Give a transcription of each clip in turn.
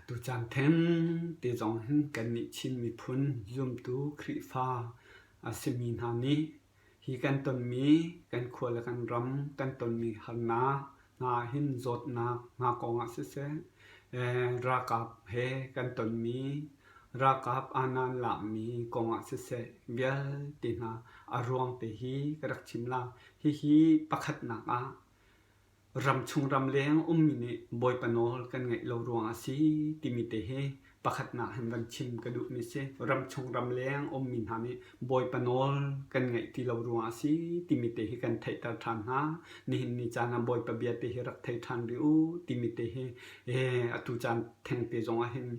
Tucaan theng te zong hin kannih Chin miphun zumtu Khrihfa a simi hna nih hi kan tonmi kan khua le kan ram kan tonmi harnak hna hin zawtnak hna kongah siseh, ralkap he kan tonmi ralkap aanan lakmi kongah siseh vialte hna a ruang te hi ka rak chim la. Hihi pakhatnak ah Ramchung ramleng ummi nih Bawipa nawl kan ngaih lo ruangah a si timi te hi pakhatnak hin van chim ka duhmi si. Ramchung ramleng ummi hna nih Bawipa nawl kan ngaih ti lo ruangah a si timi te hi kan theihter ṭhan hna. Nihin ni caan ah Bawipa bia te hi rak thei ṭhan rih u timi te hi atu caan thengte zongah hin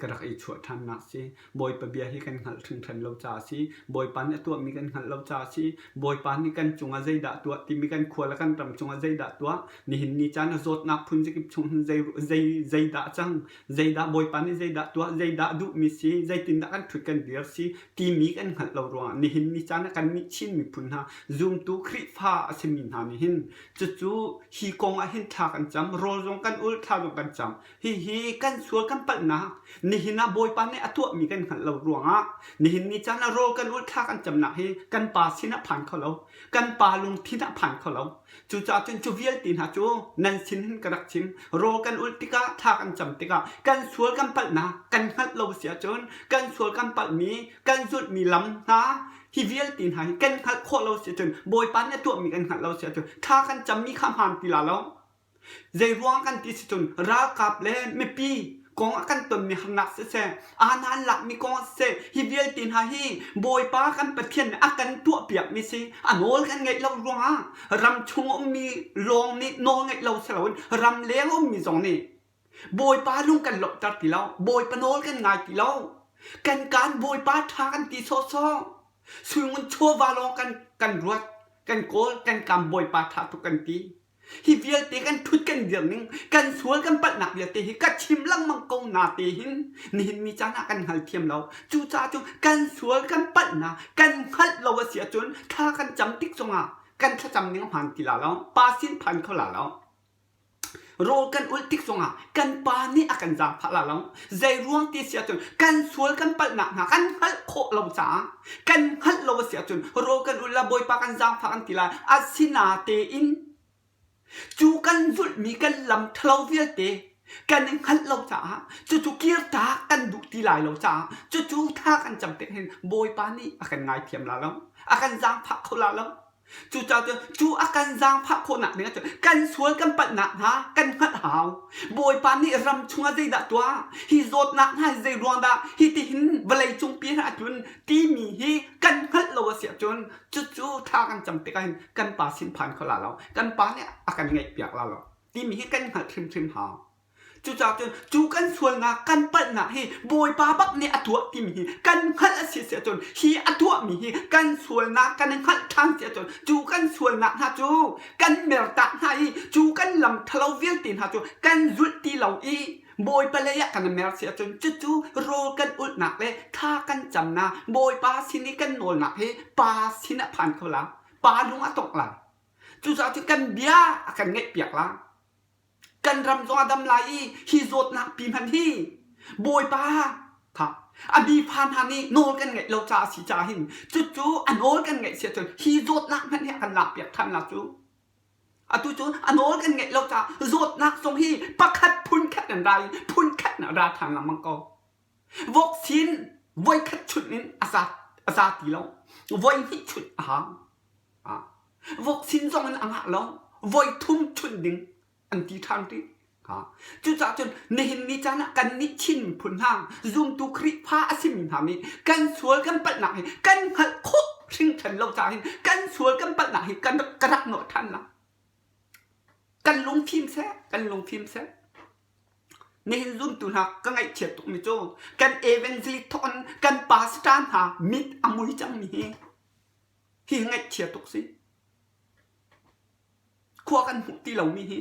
ka rak i chuah ṭhannak si. Bawipa bia hi kan hngalh hringhran lo caah a si. Bawipa nih a tuahmi kan hngalh lo caah a si. Bawipa nih kan cungah zeidah tuah timi kan khua le kan ram cungah zeidah tuah nihin ni caan ah zawtnak phun zakip chung hin zei, zei, zeidah cang zeidah Bawipa nih zeidah tuah zeidah duhmi si zeitindah kan ṭhut kan dir si timi kan hngalh lo ruangah nihin ni caan ah kannih Chin miphun hna zumtu Khrihfa a simi hna nih hin cucu hi kong ah hin thla kan cam rawl zong kan ul thla zong kan cam Hihi kan sual kan palhnak nihin ah Bawipa nih a tuahmi kan hngalh lo ruangah nihin ni caan ah rawl kan ulh thla kan camnak hi kan pa sin ah phan kho lo kan pa lungthin ah phan kho lo cucaah cun cu vialte hna cu nan sin hin ka rak chim rawl kan ulh tikah thla kan cam tikah kan sual kan palhnak kan hngalh lo si ahcun kan sual kan palhmi kan zulhmi lam hna hi vialte hna hi kan hngalh khawh lo si ahcun Bawipa nih a tuahmi kan hngalh lo si ahcun thla kan cammi kha hmaan ti la lo Zeiruang kan ti si cun ralkap le mipi kong ah kan tonmi harnak siseh, aana an lakmi kong ah siseh, hi vialte hna hi Bawipa kan Pathian nih a kan tuahpiakmi si. A nawl kan ngeih lo ruangah ram chung ummi lawng nih nawl ngeih lo si loin ram leng ummi zong nih Bawipa lung kan lawmhter ti lo, Bawipa nawl kan ngai ti lo. Kan kaan Bawipa ṭha kan ti sawhsawh. Suingun chawva lawng kan kan ruat, kan kawl, kan kam Bawipa ṭha tuk kan ti. Hi vialte kan ṭhut kan dir ning, kan sual kan palhnak vialte hi ka chim lengmang ko na te hin nihin ni caan ah kan hngalthiam lo. Cucaah cu kan sual kan palhnak kan hngalh lo a si ahcun thla kan cam tik zongah kan thlacam ning a hmaan ti la lo. Pa sin phan kho la lo. Rawl kan ulh tik zongah kan pa nih a kan zaangfah la lo. Zei ruang ti si ahcun kan sual kan palhnak hna kan hngalh khawh lo caah kan hngalh lo a si ahcun rawl kan ulh la Bawipa kan zaangfah kan ti lai. Asinatein cu kan zulhmi kan lam ṭhalo vialte kan i hngalh lo caah cucu kirtak kan duh ti lai lo caah cucu thla kan cam tik hin Bawipa nih a kan ngaithiam la lo a kan zaangfah kho la lo Cucaah cun cu a kan zaangfah khawhnak ding ahcun kan sual kan palhnak hna kan hngalh hau. Bawipa nih ram chungah zeidah tuah, hi zawtnak hna hi zei ruang dah hi tihin vawlei cungpi hin a tlun timi hi kan hngalh lo a si ahcun cucu thla kan cam tikah hin kan pa sin phan kho la lo. Kan pa nih a kan ngaihpiak la lo timi hi kan hngalh hrimhrim hau. Cucaah cun cu kan sualnak kan palhnak hi Bawipa bak nih a tuah timi hi kan hngalh a si si ahcun hi a tuahmi hi kan sualnak kan i hngalh ṭhan si ahcun cu kan sualnak hna cu kan mertak hna i cu kan lam ṭhalo vialte hna cu kan zulh ti lo i Bawipa lei ah kan i mer si ahcun cucu rawl kan ulhnak le thla kan camnak Bawipa sin i kan nawlnak hi Pa sin ah phan kho la Pa lung a tongh lai. Cucaah cun kan bia a kan ngaihpiak la. Kan ram zong a dam lai i hi zawtnak pi hmanh hi Bawipa kha a mifa hna nih nawl kan ngeih lo caah a si caah hin cucu a nawl kan ngeih si ahcun hi zawtnak hmanh hi a kan lakpiak ṭhan la cu. Atu cu a nawl kan ngeih lo caah zawtnak zong hi pakhat phun khat in ra i phun khat in a ra ṭhan lengmang ko. Vok sin voikhat chunh in a za a za ti lo. Voi hnih chunh a hau. Vok sin zong in a ngah lo. Voi thum chunh ding an ti ṭhan rih. Cucaah cun nihin ni caan ah kannih Chin miphun hna zumtu Khrihfa a simi hna nih kan sual kan palhnak hi kan hngalh khawh hringhran lo caah hin kan sual kan palhnak hi kan ka rak nawh ṭhan la. Kan lungfim seh, kan lungfim seh. Nihin zumtu hna ka ngaihchiat tukmi cu kan evangelist thawk in kan pastor hna mit a mui cangmi hi hi ngaihchia tuk si. Khua kan hmuh ti lomi hi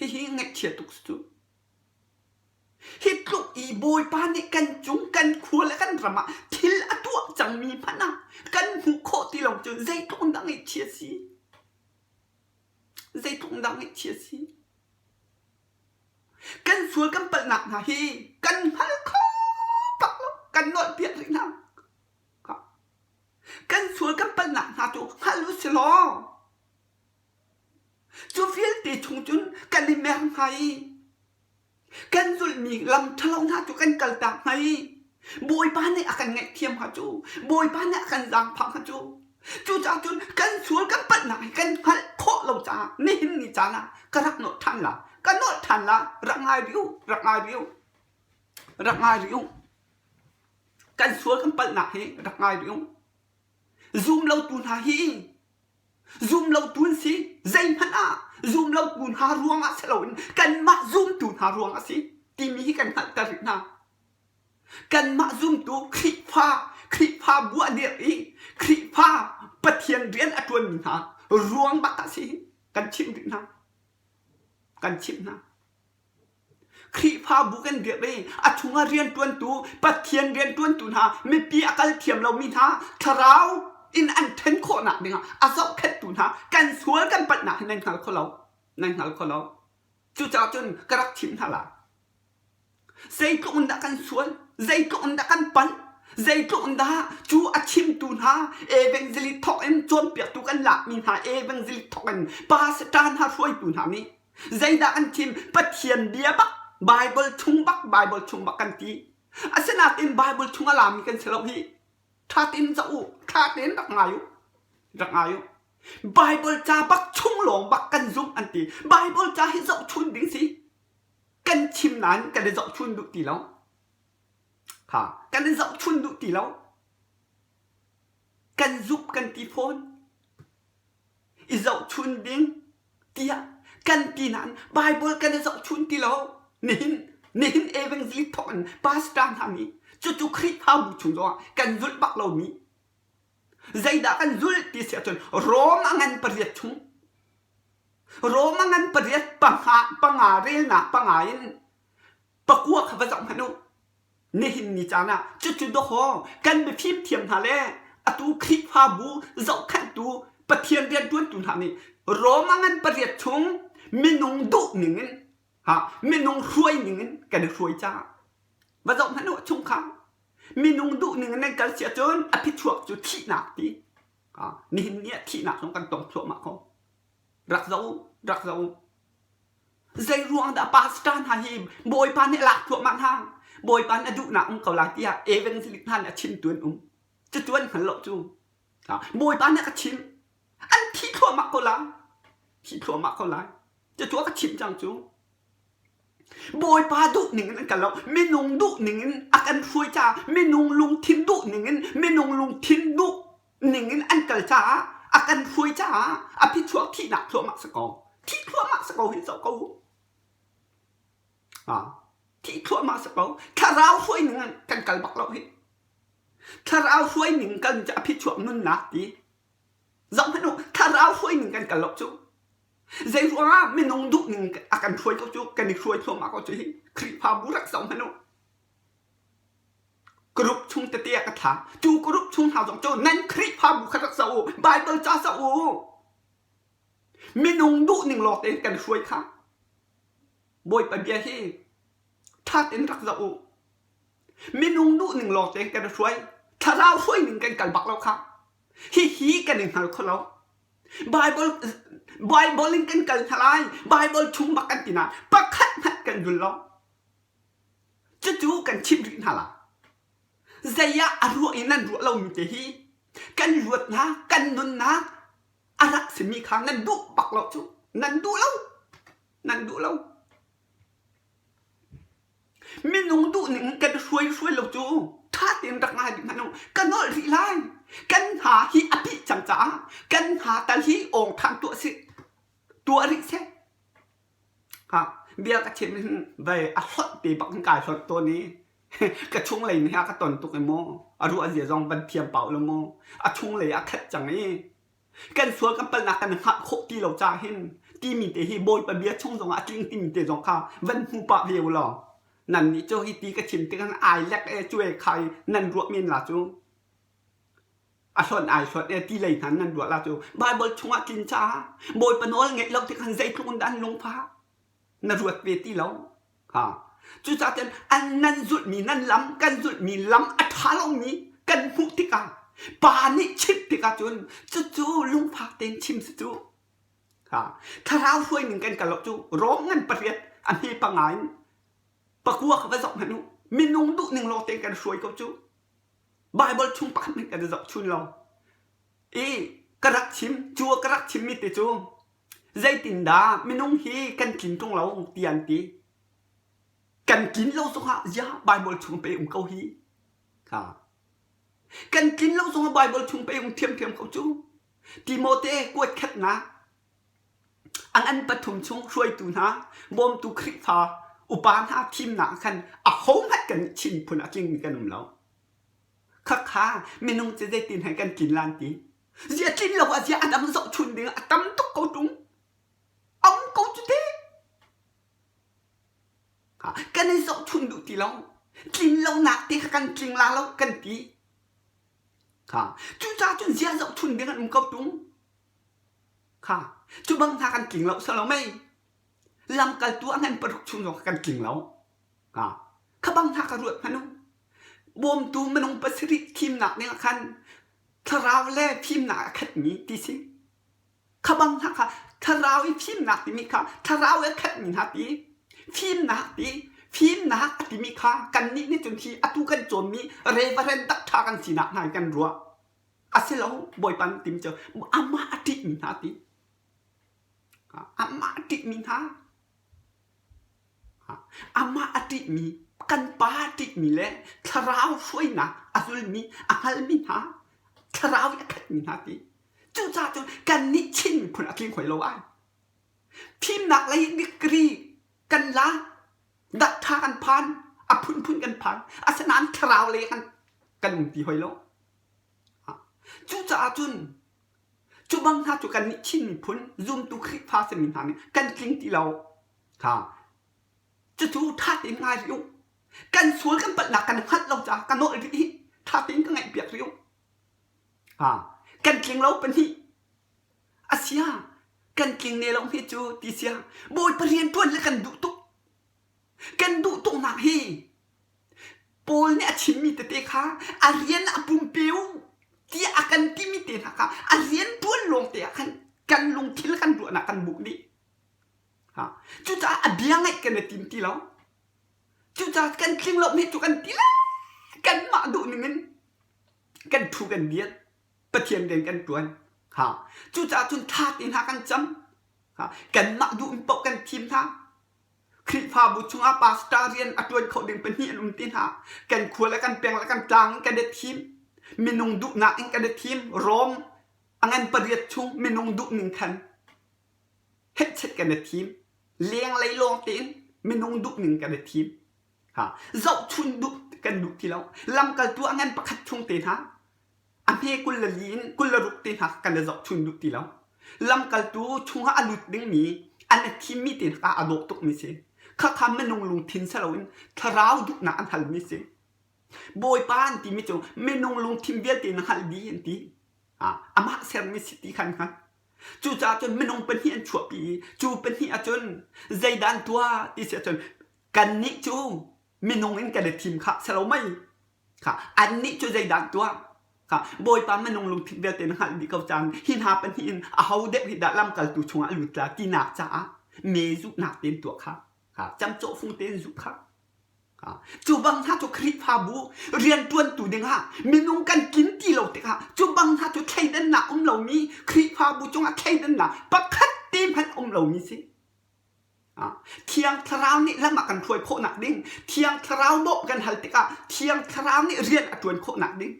hihi ngaihchia tuk si cu. Hi tluk i Bawipa nih kan cung kan khua le kan ram ah thil a tuah cangmi hmanh ah kan hmuh khawh ti lo cu zeitluk in dah ngaihchia si. Zeitluk in dah ngaihchia si. Kan sual kan palhnak hna hi kan hngal kho bak lo. Kan nawlpiak rih hna. Kan sual kan palhnak hna cu hngal u si law cu vialte chung cun kan i mer hnga i kan zulhmi lam ṭhalo hna cu kan kaltak hnga i Bawipa nih a kan ngaihthiam hnga cu Bawipa nih a kan zaangfah hnga cu cucaah cun kan sual kan palhnak hi kan hngalh khawh lo caah nihin ni caan ah ka rak nolh ṭhan la ka nolh ṭhan la rak ngai rih u rak ngai rih u rak ngai rih u kan sual kan palhnak hi rak ngai rih u zum lotu hna hi zum lotu an si zeihmanh ah zum lotu hna ruangah si loin kanmah zumtu hna ruangah si timi hi kan hngalhter rih hna kanmah zumtu Khrihfa Khrihfabu a dirh i Khrihfa Pathian rian a ṭuanmi hna ruang bak ah si kan chimh rih hna kan chimh hna Khrihfabu kan dirh i a chungah rianṭuantu Pathian rianṭuantu hna mipi a kal thiam lomi hna thlarau in an ṭhen khawhnak dingah a zohkhenhtu hna kan sual kan palhnak hi nan hngal kho lo nan hngal kho lo cucaah cun ka rak chimh hna lai zeitluk in dah kan sual zeitluk in dah kan palh zeitluk in dah cu a chimtu hna evangelist thawk in cawnpiaktu kan lakmi hna evangelist thawk in pastor hna hruaitu hna nih Zeidah an thim? Pathian bia bak, Bible chung bak, Bible chung bak kan ti. Asinain Bible chung a lami kan si lo hi. Ṭha tein zoh u, ṭha tein rak ngai u, rak ngai u. Bible ca bak chung lawng bak kan zumh an ti. Bible ca hi zohchun ding si. Kan chim nain kan i zohchun duh ti lo. Ha, kan i zohchun duh ti lo. Kan zumh kan ti fawn. I zohchun ding tiah kan ti nain Baibal kan i zohchun ti lo. Nihin nihin evangelist thawk in pastor hna nih cucu Khrihfabu chung zongah kan zulh bak lomi zeidah kan zulh ti si ahcun Rom a ngan pariat chung Rom a ngan pariat panga panga relnak panga in pakua kha va zoh hmanh u. Nihin ni caan ah cucu dawkaw kan mifim thiam hna le atu Khrihfabu zohkhenhtu Pathian rianṭuantu hna nih Roma ngan pariat chung minung duh ning in ha minung hruai ning in kan i hruai caah va zoh hmanh u chungkhar minung duh ning in nan kal si ahcun a phichuak cu thihnak ti nihin ni ah thihnak zong kan tong thluahmah ko rak zoh u rak zoh u Zei ruang dah pastor hna hi Bawipa nih a lak thluahmah hna? Bawipa nih a duhnak um ko lai tiah evangelist hna nih a chimtu an um. Cucu an hngal lo cu. Bawipa nih a ka chimh. An thi thluahmah ko lai. Thi thluahmah ko lai. Cucu a ka chimh cang cu. Bawipa duh ning in an kal lo. Minung duh ning in a kan hruai caah minung lungthin duh ning in minung lungthin duh ning in an kal caah a kan hruai caah a phichuak thihnak thluahmah si ko thih thluahmah si ko hin zoh ko ah thih thluahmah si ko thlarau hruai ning in kan kal bak lo hi thlarau hruai ning kan cu a phichuak nunnak ti zoh hmanh u thlarau hruai ning kan kal lo cu zei ruangah minung duh ning a kan hruai ko cu kan i hruai thluahmah ko cu hi Khrihfabu rak zoh hmanh u Group chung tete ah ka thla. Cu group chung hna zong cu nan Khrihfabu kha rak zoh u, Bible ca zoh u. Minung duh ning lawng tein kan hruai kha. Bawipa bia hi ṭha tein rak zoh u. Minung duh ning lawng tein kan hruai. Thlarau hruai ning kan kal bak lo kha. Hihi kan i hngal kho lo. Bible Bible in kan kal hna lai. Bible chung bak kan ti na pakhat hmanh kan zul lo. Cucu kan chimh rih hna lai. Zei ah a ruah i nan ruah lomi te hi kan luatnak, kan nunnak a rak simi kha nan duh bak lo cu. Nan duh lo. Nan duh lo. Minung duh ning kan hruai hruai lo cu ṭha tein rak ngai rih hmanh u. Ka nolh rih lai. Kan hna hi a pih cang caah kan hna tal hi awng ṭhan tuah sih. Tuah rih seh. Ha, bia ka chim hin vei a hlonh te bak in kai hlonh tawn i ka chunglei nih a ka ton tuk i maw a ruah zia zong van thiam pau lo maw a chunglei a khat cang i kan sual kan palnak kan hngalh khawh ti lo caah hin timi te hi Bawipa bia chung zongah a tling timi te zong kha van hmu pah ve u law nan nih cu hi ti ka chim tikah ai lek e cuai khai nan ruah men la cu A hlonh ai hlonh e ti lei hna nan ruah la cu Bible chungah tlin caah Bawipa nawl ngeih lo tikhan zeitluk in dah an lungfah na ruat ve ti lo. Ha. Cucaah cun an nan zulhmi nan lam kan zulhmi lam a ṭha lomi kan hmuh tikah pa nih chimh tikah cun cucu lungfak tein chim si cu. Ha. Thlarau hruai ning kan kal lo cu Rom ngan pariat a hme panga in pakua kha va zoh hmanh u. Minung duh ning lawng tein kan hruai ko cu. Baibal chung pakhat hmanh kan i zohchun lo. I ka rak chim, cu ka rak chimmi te cu zeitindah minung hi kan tlin ṭung lo ti an ti. Kan tlin lo zongah ziah Baibal chung pei um ko hi. Ha. Kan tlin lo zongah Baibal chung pei um ṭhiamṭhiam ko cu. Timote kuat khatnak a ngan pathum chung hruaitu hna, bawmtu Khrihfa upa hna thimnak ah khan ahohmanh kan Chin phun a tlingmi kan um lo. Khakha minung cu zeitin he kan tlin lan ti. Zia tlin lo ah zia a dang zohchun ding a tam tuk ko ṭung. A um ko cu te. Kan i zohchun duh ti lo. Tlin lonak te kha kan tling la lo kan ti. Cucaah cun zia zohchun ding an um ko ṭung. Kha cu bang hna kan tling lo salo mei. Lamkaltu a ngan paruk chung zong kan tling lo. Ha kha bang hna ka ruat hmanh u. Bawmtu minung pasarih thimnak ning ah khan thlarau le fimnak a khatmi ti si. Kha bang hna kha thlarau i fimnak timi kha thlarau i a khatmi hna ti fimnak ti fimnak a timi kha kannih nih cun hi atu kan cawnmi reverend takṭha kan sinak hna in kan ruah. A si lo, Bawipa nih tim cu amah a ṭihmi hna ti. Amah a ṭihmi hna. Amah a ṭihmi, kan pa a ṭihmi le thlarau hruainak a zulmi, a hngalmi hna, thlarau i a khatmi hna ti. Cucaah cun kannih Chin miphun a tling hoi lo ai. Fimnak lei degree kan la, datṭha kan phan, a phunphun kan phan. Asinain thlarau lei kan kan um ti hoi lo. Cucaah cun cu bang hna cu kannih Chin miphun zumtu Khrihfa simi hna nih kan tling ti lo. Ha. Cucu ṭha tein ngai rih u. Kan sual kan palhnak kan hngalh lo caah ka nawl rih hi ṭha tein ka ngaihpiak rih u. Ha. Kan tling lo pahnih. Asia kan tling ne lo hi cu ti sia Bawipa rian ṭuan le kan duh tuk. Kan duh tuknak hi Paul nih a chimmi tete kha a rian a pumpe u tiah a kan timi te hna kha a rian ṭuan lawng te ah khan kan lungthil kan ruahnak kan buk dih. Ha. Cucaah a bia ngaih kan i tim ti lo. Cucaah kan tling lo hme cu kan ti le kanmah duh ning in kan thu kan diat. Pathian rian kan ṭuan. Ha. Cucaah cun ṭha te hna kan cam. Ha. Kanmah duh in paoh kan thim hna. Khrihfabu chungah pastor rian a ṭuan kho ding pahnih an um ti hna. Kan khua le kan peng le kan tlang in kan i thim. Minung duhnak in kan i thim. Rom a ngan pariat chung minung duh ning khan hehchet kan i thim. Lenglei lawng tein minung duh ning kan i thim. Ha, zohchun duh kan duh ti lo. Lamkaltu a ngan pakhat chung te hna a hme 20 le li in 26 te hna kan i zohchun duh ti lo. Lamkaltu chungah a lut dingmi an i thimmi te hna a dawh tukmi si. Khakha minung lungthin si loin thlarau duhnak an halmi si. Bawipa an timi cu minung lungthin vialte na hngalh dih an ti. Amah sermi si ti kha an hngalh. Cucaah cun minung pahnih an chuahpi i cu pahnih ahcun zeidah an tuah ti si ahcun kannih cu minung in kan i thim kha si lo mei kha annih cu zeidah an tuah kha Bawipa minung lungthin vialte na hngalh dih ko cang hi hna pahnih in aho deuh hi dah lamkaltu chungah a lut la tinak caah me zuhnak tein tuah kha kha camcawh fung tein zuh kha cu bang hna cu Khrihfabu rianṭuantu dingah minung kan tlin ti lo tikah cu bang hna cu thleidannak um lomi Khrihfabu cungah thleidannak pakhat te hmanh um lomi si. Thiang Thlarau nih lam a kan hruai khawhnak ding, Thiang Thlarau bawmh kan hal tikah Thiang Thlarau nih rian a ṭuan khawhnak ding.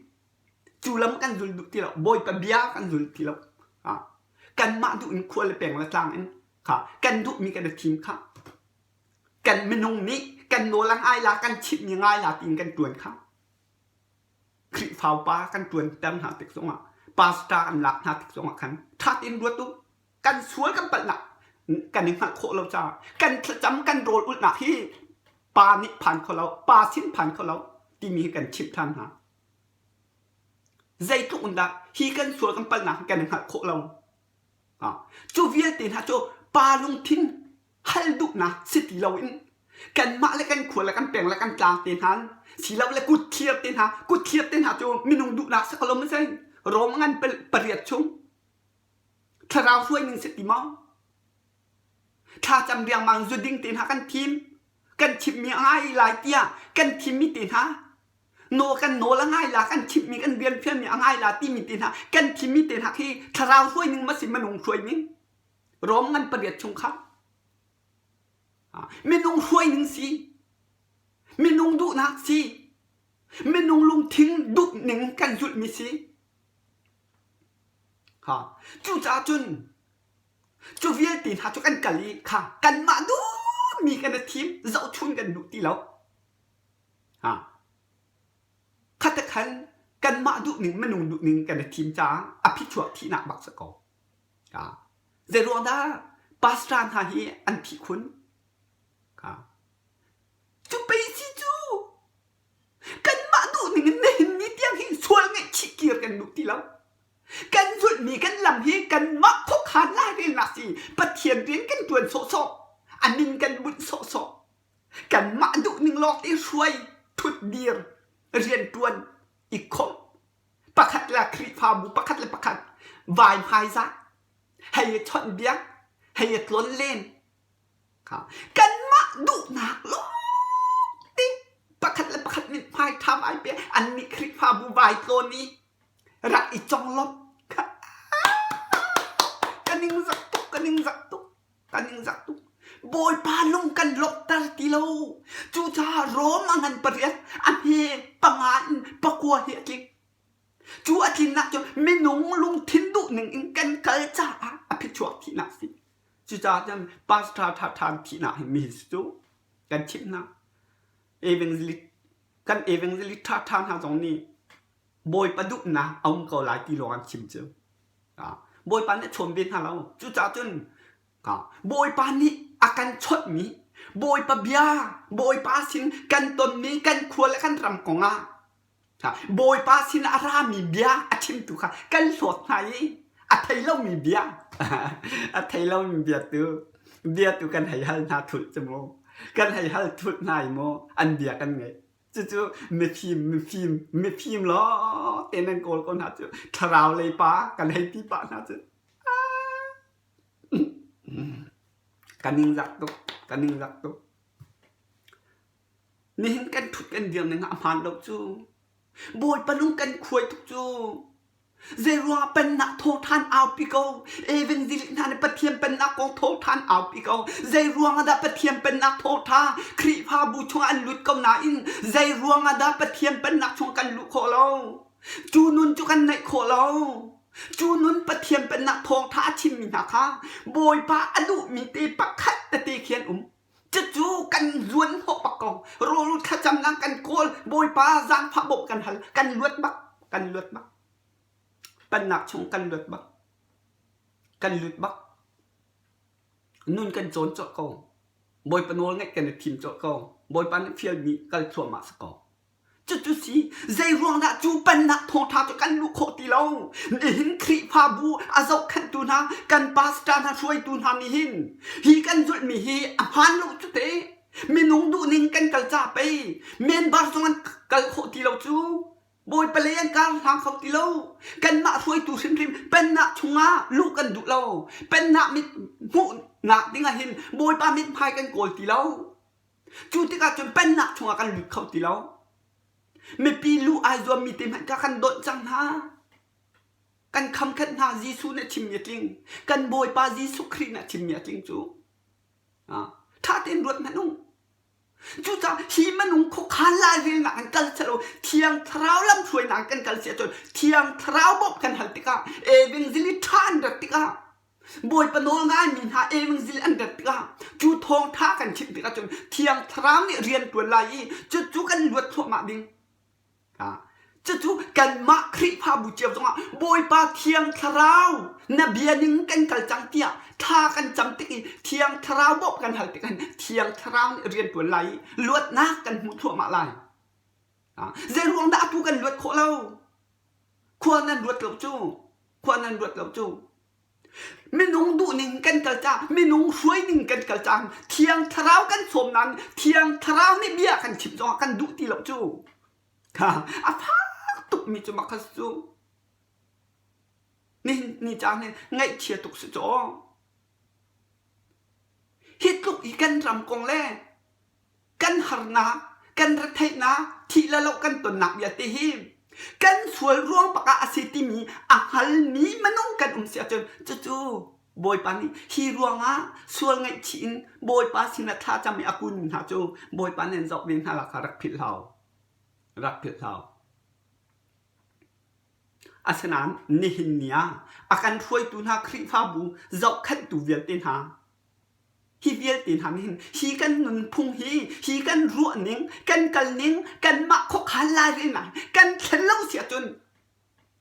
Cu lam kan zul duh ti lo, Bawipa bia kan zul ti lo. Kanmah duh in khua le peng le tlang in kha kan duhmi kan i thim kha. Kan minung nih kan nawl a ngai la, kan chimhmi ngai la tiin kan ṭuan kha. Khrihfa upa kan ṭuanter hna tik zongah, pastor an lak hna tik zongah khan ṭha tein ruat u. Kan sual kan palhnak kan i hngalh khawh lo caah kan thlacam kan rawl ulhnak hi pa nih phan kho lo, pa sin phan kho lo timi hi kan chimh ṭhan hna. Zeitluk in dah hi kan sual kan palhnak hi kan i hngalh khawh lo. Cu vialte hna cu pa lungthin hal duhnak si ti loin. Kanmah le kan khua le kan peng le kan tlang te hna silole kut thlir te hna kut thlir te hna cu minung duhnak si ko lo maw si? Rom ngan pariat chung thlarau hruai ning si ti maw? Thlacam riangmang zu ding te hna kan thim kan chimmi a ngai lai tiah kan thimmi te hna nawl kan nawl a ngai la kan chimmi kan rian fialmi a ngai la timi te hna kan thimmi te hna khi thlarau hruai ning ma si minung hruai ning Rom ngan pariat chung kha Minung hruai ning si, minung duhnak si, minung lungthin duh ning kan zulhmi si. Ha, cucaah cun cu vialte hna cu kan kal i kha kanmah duhmi kan i thim, zohchun kan duh ti lo. Ha, kha khan kanmah duhning minung duhning kan i thim caah a phichuak thihnak bak si ko. Zeiruang dah pastor hna hi an thih khun? Cu pei si cu kanmah duhning in nihin ni tiang hi sual ngaihchih kir kan duh ti lo. Kan zulhmi kan lam hi kanmah khuakhan lairelnak si Pathian rian kan ṭuan sawhsawh, a min kan bunh sawhsawh. Kanmah duhning lawng te hruai, ṭhutdir, rianṭuan, i khawmh pakhat le Khrihfabu pakhat le pakhat vai hmaizah hei i chawnhbiak hei i tlon len kha kanmah duhnak lawngte pakhat le pakhat mithmai ṭha vai pe annih Khrihfabu vai tlawn i rak i conglawmh kha ka ningzak tuk ka ningzak tuk ka ningzak tuk Bawipa lung kan lawmhter ti lo cucaah Rom a ngan pariat a hme panga in pakua hi a tling cu a tlinnak cu minung lungthin duh ning in kan kal caah a phichuak thihnak si cucaah cun pastor ṭha ṭha thihnak hi mi cu kan chimh hna evangelist kan evangelist ṭha ṭha hna zong nih Bawipa duhnak a um ko lai ti lawng an chim cu. Bawipa nih a chawn ve hna lo. Cucaah cun Bawipa nih a kan chawnhmi, Bawipa bia, Bawipa sin kan tonmi kan khua le kan ram kongah Bawipa sin a rami bia a chimtu kha kan hlawt hna i a thei lomi bia a thei lomi bia tu bia tu kan hei hal hna thulh cu mu kan hei hal thulh hna i mu an bia kan ngaih Cucu mifim mifim mifim lawng te nan kawl ko hna cu thlarau lei pa kan hei ti pah hna cu ka ningzak tuk ka ningzak tuk nihin kan ṭhut kan dir ning ah a hmaan lo cu Bawipa lung kan khuai tuk cu Zeiruangah pennak thawngṭhan aupi ko? Evangelist hna nih Pathian pennak kong thawngṭhan aupi ko. Zeiruangah dah Pathian pennak thawngṭha Khrihfabu chungah an lut ko nain zeiruangah dah Pathian pennak chung kan luh khawh lo? Cu nun cu kan neih khawh lo. Cu nun Pathian pennak thawngṭha a chimmi hna kha Bawipa a duhmi te pakhat tete khi an um. Cucu kan zuan hnawh bak ko. Rawl thlacamnak kan kawl, Bawipa zaangfah bawmh kan hal, kan luat bak, kan luat bak. Pannak chung kan luat bak. Kan lut bak. Nun kan cawn cawh ko. Bawipa nawl ngaih kan i thim cawh ko. Bawipa nih fialmi kal thluahmah si ko. Cucu si, zeiruang dah cu pennak thawngṭha cu kan luh khawh ti lo? Nihin Khrihfabu a zohkhenhtu hna, kan pastor hna hruaitu hna nih hin hi kan zulhmi hi a hmaan lo cu te. Minung duhning kan kal ca pei member zong an kal khawh ti lo cu. Bawipa lei an kar hlang kho ti lo. Kanmah hruaitu hrimhrim pennak chungah luh kan duh lo. Pennak mit hmuhnak dingah hin Bawipa mithmai kan kawl ti lo. Cu tikah cun pennak chungah kan lut kho ti lo. Mipi luh ai zuammi te hmanh kha kan dawnh cang hna. Kan khamkhat hna Jesuh nih a chimmi a tling. Kan Bawipa Jesuh Khrih nih a chimmi a tling cu. Ṭha tein ruat hmanh u. Cucaah hi minung khuakhan lairelnak in kal selaw Thiang Thlarau lamhruainak in kan kal si ahcun Thiang Thlarau bawmh kan hal tikah evangelist ṭha an rat tikah Bawipa nawl ngaimi hna evangel an rat tikah cu thawngṭha kan chimh tikah cun Thiang Thlarau nih rian ṭuan lai i cucu kan luat thluahmah ding. Cucu kanmah Khrihfabu cio zongah Bawipa Thiang Thlarau na bia ning kan kal cang tiah thla kan cam tik i Thiang Thlarau bawmh kan hal tik hin Thiang Thlarau nih rian ṭuan lai i luatnak kan hmuh thluahmah lai. Zeiruang dah atu kan luat khawh lo? Khua nan ruat lo cu. Khua nan ruat lo cu. Minung duhning kan kal cang, minung hruaining kan kal cang, Thiang Thlarau kan sawm nain Thiang Thlarau nih bia kan chim zongah kan duh ti lo cu. Kha a fak tukmi cu mak cu. Nihin ni caan hin ngaihchia tuk si caw. Hi tluk i kan ram kong le kan harnak, kan retheihnak, thih le loh kan tonnak vialte hi kan sual ruang bak ah a si timi a hngalmi minung kan um si ahcun cucu Bawipa nih hi ruangah sual ngaihchih in Bawipa sinah thlacam i a kunmi hna cu Bawipa nih an zoh ve hna la kha rak philh hau. Rak philh hau. Asinain nihin ni ah a kan hruaitu hna Khrihfabu zohkhenhtu vialte hna hi vialte hna nih hin hi kan nunphung hi hi kan ruahning kan kalning kanmah khuakhan lairelnak kan thlen lo si ahcun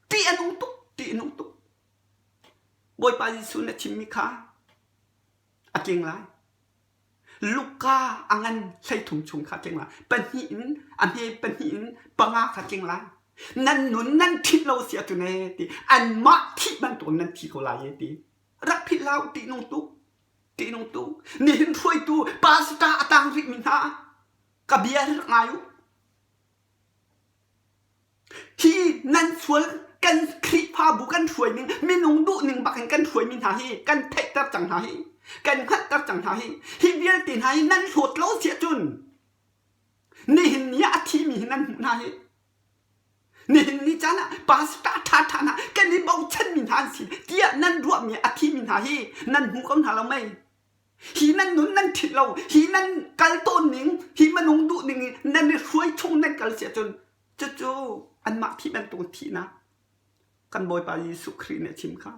ṭih a nung tuk ṭih a nung tuk. Bawipa Jesuh na chimmi kha a tling lai. Luka a ngan 13 chung kha tling lai. Pahnih in a hme pahnih in panga kha tling lai. Nan nun nan ṭhit lo si ahcun ee ti anmah thih bantukin nan thi ko lai ee ti. Rak philh hlah u ṭihnung tuk. Ṭihnung tuk. Nihin hruaitu pastor a tang rihmi hna ka bia hi rak ngai u. Hi nan sual kan Khrihfabu kan hruai ning minung duh ning bak in kan hruaimi hna hi kan theihter cang hna hi kan hngalhter cang hna hi hi vialte hna hi nan hlawt lo si ahcun nihin ni ah a thimi hi nan hmuh hna hi nihin ni caan ah pastor ṭhaṭha hna kan i bochanmi hna an si tiah nan ruahmi a thimi hna hi nan hmu ko hna lo mei hi nan nun nan ṭhit lo hi nan kal tawn ning hi minung duh ning i nan i hruai chung nan kal si ahcun cucu anmah thih bantuk thihnak kan Bawipa Jesuh Khrih nih a chim kha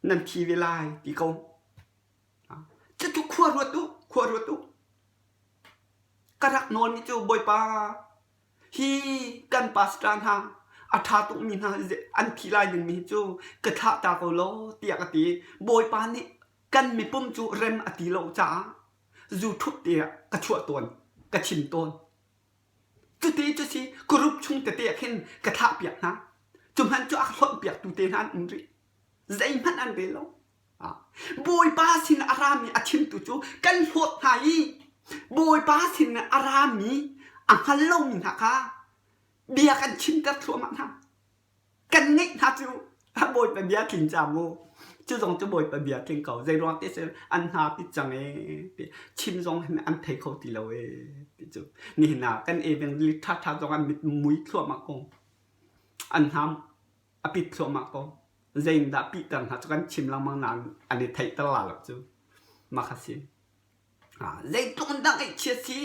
nan thi ve lai ti ko cucu khua ruat u khua ruat u ka rak nawlmi cu Bawipa hi kan pastor hna a ṭha tukmi hna an thi lai dingmi hi cu ka thlah ta ko law tiah ka ti. Bawipa nih kan mipum cu rem a ti lo caah zu ṭhup tiah ka chuah tawn, ka chim tawn. Cuti cu si group chung tete ah khin ka thlahpiak hna. Cu hmanh cu a ka hlonhpiaktu te hna an um rih. Zeihmanh an rel lo. Bawipa sin a rami a chimtu cu kan hlawt hna i Bawipa sin a rami a hngal lomi hna kha bia kan chimter thluahmah hna. Kan ngeih hna cu Bawipa bia tling ca mu. Cu zong cu Bawipa bia tling ko. Zei ruang ti sin an hna pit cang ee ti chim zong hin an thei kho ti lo ee ti cu. Nihin ah kan evangelist ṭhaṭha zong an mit mui thluahmah ko. An hna a pit thluahmah ko. Zeiindah pihter hna cu kan chim lengmang nain an i theihter la lo cu. Mah kha si. Zeitluk in dah ngaihchia si?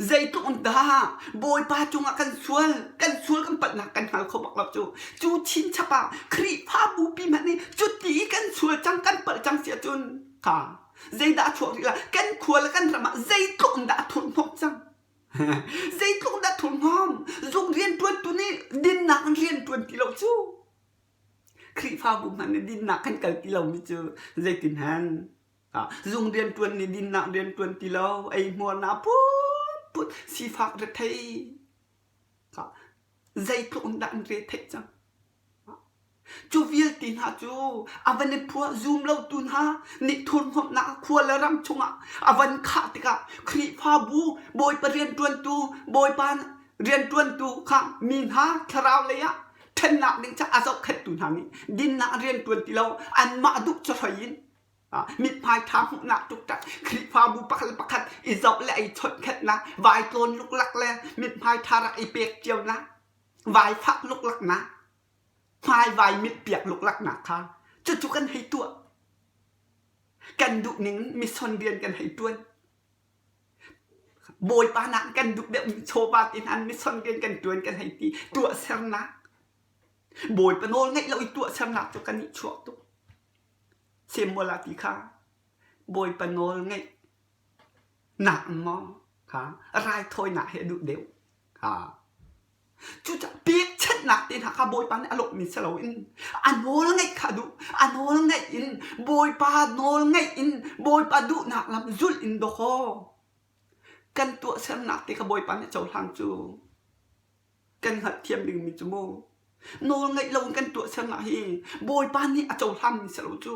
Zeitluk in dah Bawipa cungah kan sual, kan sual kan palhnak kan hngal kho bak lo cu. Cu chinchap ah Khrihfabu pi hmanh nih cuti i kan sual cang, kan palh cang si ahcun kha zeidah a chuak rih lai? Kan khua le kan ram ah zeitluk in dah a thurhnawm cang? Zeitluk dah thurhnawm? Zung rianṭuantu nih dinnak in rian ṭuan ti lo cu. Khrihfabu hmanh nih dinnak kan kal ti lomi cu zeitin hen? Zung rianṭuan nih dinnak rian ṭuan ti lo, eihmuarnak phunphun, sifak rethei. Zeitluk in dah an re theih cang? Cu vialte hna cu a van i phuah zum lotu hna nih thurhnawmhnak khua le ram chungah a van khah tikah Khrihfabu Bawipa rianṭuantu Bawipa rianṭuantu kha mi hna thlarau lei ah ṭhennak ding caah a zohkhenhtu hna nih dinnak rianṭuan ti lo anmah duh cahroi in mithmai ṭha hmuhnak ṭukṭak Khrihfabu pakhat le pakhat i zoh le i chawnhkhenhnak vai tlawn luklak le mithmai ṭha rak i pek cionak vai fak luklaknak hmai vai mitpiak luklaknak kha cucu kan hei tuah. Kan duh ning mission rian kan hei ṭuan. Bawipa nak kan duh deuh mi chawva ti hna mission rian kan ṭuan kan hei ti tuahsernak. Bawipa nawl ngeih lo i tuahsernak cu kan i chuak tuk. Samuel ah ti kha Bawipa nawl ngeih nak maw kha raithawinak he duh deuh. Ha. Cucaah pekchanhnak te hna kha Bawipa nih a lawmhmi si loin a nawl ngaih kha a duh. A nawl ngaih in Bawipa nawl ngaih in Bawipa duhnak lam zulh in dawkaw kan tuahsernak te kha Bawipa nih a cohlang cu kan hngalhthiam dingmi cu mu. Nawl ngeih lo in kan tuahsernak hi Bawipa nih a cohlanmi si lo cu.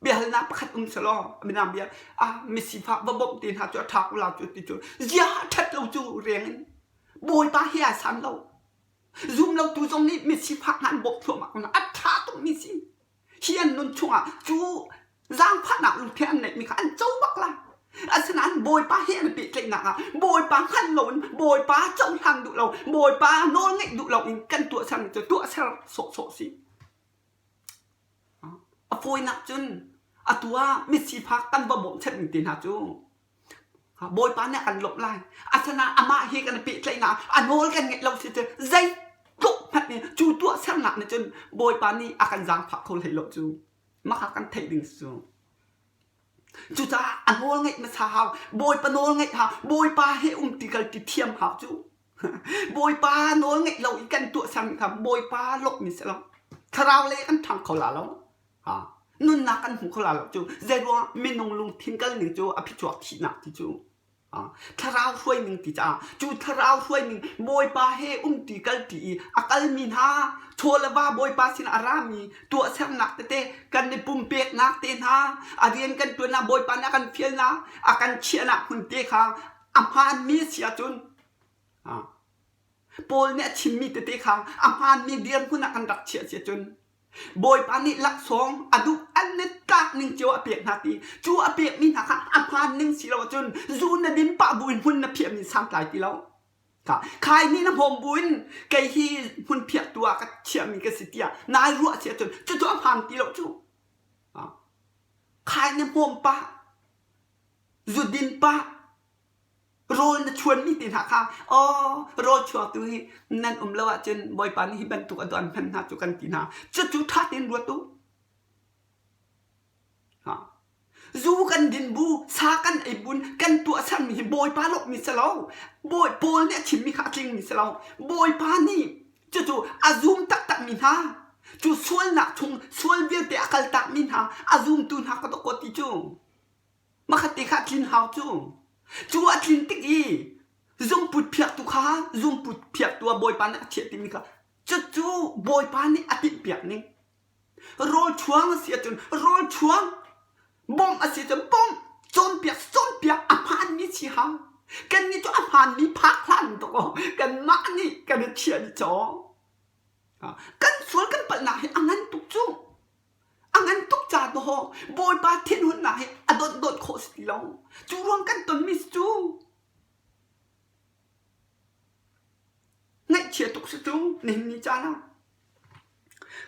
Biahalnak pakhat um selaw midang bia ah misifak va bawmh te hna cu a ṭha ko la cu ti cu zia ṭhat lo cu reng in Bawipa hi ai san lo. Zum lo tu zong nih misifak hna an bawmh thluahmah ko hna. A ṭha tukmi si. Hi an nun chungah cu zaangfahnak lungthin an neihmi kha an co bak lai. Asinain Bawipa he an i pehtlaihnak ah Bawipa hngalh loin Bawipa cohlan duh lo, Bawipa nawl ngeih duh loin kan tuahsermi cu tuahser sawhsawh si. A fawinak cun atu ah misifak kan va bawmhchanhmi te hna cu Bawipa nih a kan lawmh lai. Asinain amah he kan i pehtlaihnak a nawl kan ngeih lo si cu zeitluk hmanh nih cu tuahsernak nih cun Bawipa nih a kan zaangfah kho hlei lo cu. Mah kha kan theih ding cu. Cucaah a nawl ngeih hmasa hau. Bawipa nawl ngeih hau. Bawipa he umti kalti thiam hau cu. Bawipa nawl ngeih lo i kan tuahsermi kha Bawipa lawmhmi si lo. Thlarau lei kan ṭhang kho la lo. Ha. Nunnak kan hmu kho la lo cu. Zeiruangah minung lungthin kal ning cu a phichuak thihnak ti cu. Ha. Thlarau hruai ning ti caah cu thlarau hruai ning Bawipa he umti kalti i a kalmi hna chaw le va Bawipa sin a rami tuahsernak tete kan i pumpeknak te hna a rian kan ṭuannak Bawipa nih a kan fialnak a kan chiahnak hmun te kha a hmaanmi a si ahcun Paul nih a chimmi tete kha a hmaanmi dirhmun ah kan rak chiah si ahcun Bawipa nih laksawng a duh an i tlak ning cio a pek hna ti cu a pekmi hna kha a hmaan ning si lo ahcun zu na din pah buin hmun na phiahmi santlai ti lo. Kha khaini na hmawm buin kei hi hmun phiahtu ah ka chiahmi ka si tiah nai ruah si ahcun cucu a hmaan ti lo cu. Khai na hmawm pah, zu din pah, rawl na chuanmi te hna kha aw rawl chuangtu hi nan um lo ahcun Bawipa nih hi bantuk a doan hman hna cu kan ti hna. Cucu ṭha tein ruat u. Ha. Zu kan din bu, sa kan ei bun, kan tuahsermi hi Bawipa lawmhmi si lo. Bawi Paul nih a chimmi kha a tlingmi si lo. Bawipa nih cucu a zum taktakmi hna, cu sualnak chung sual vialte a kaltakmi hna, a zumtu hna ka dawt ti cu. Makhat te kha a tlin hau cu. Cu a tlin tik i zungput phiaktu kha zungput phiaktu ah Bawipa nih a chiah timi kha cucu Bawipa nih a timhpiak ning. Rawl chuang a si ahcun rawl chuang, bawmh a si ahcun bawmh, cawnpiak cawnpiak a hmaanmi si hau. Kannih cu a hmaanmi phak hlan dawkaw kanmah nih kan i chiah dih caw. Kan sual kan palhnak hi a ngan tuk cu. A ngan tuk ca dawh Bawipa thinhunnak hi a dawt khawh si ti lo. Cu ruang kan tonmi si cu. Ngaihchia tuk si cu nihin ni caan ah.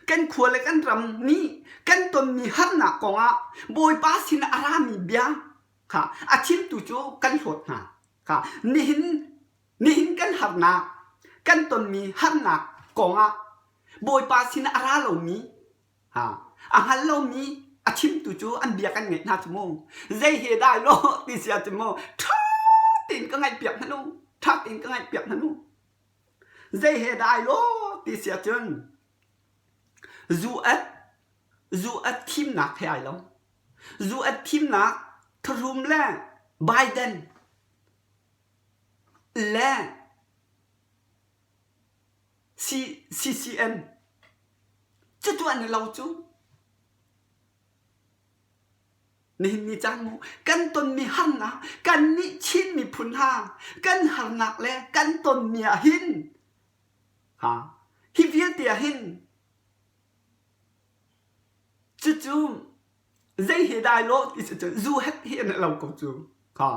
Kan khua le kan ram nih kan tonmi harnak kongah Bawipa sin a rami bia kha a chimtu cu kan hlawt hna. Kha nihin nihin kan harnak kan tonmi harnak kongah Bawipa sin a ra lomi Ha, a hngal lomi a chimtu cu an bia kan ngaih hna cu mu. Zei he dai law ti si ahcun mu ṭha tein ka ngaihpiak hmanh u. Ṭha tein ka ngaihpiak hmanh u. Zei he dai law ti si ahcun zu at zu at thimnak he ai lo. Zu at thimnak Trump le Biden le CCN cucu an i lo cu. Nihin ni caan mu kan tonmi harnak kannih Chin miphun hna kan harnak le kan tonmi ah hin ha hi vialte ah hin cucu zei he dai law ti si cu zu het hi an lo ko cu ha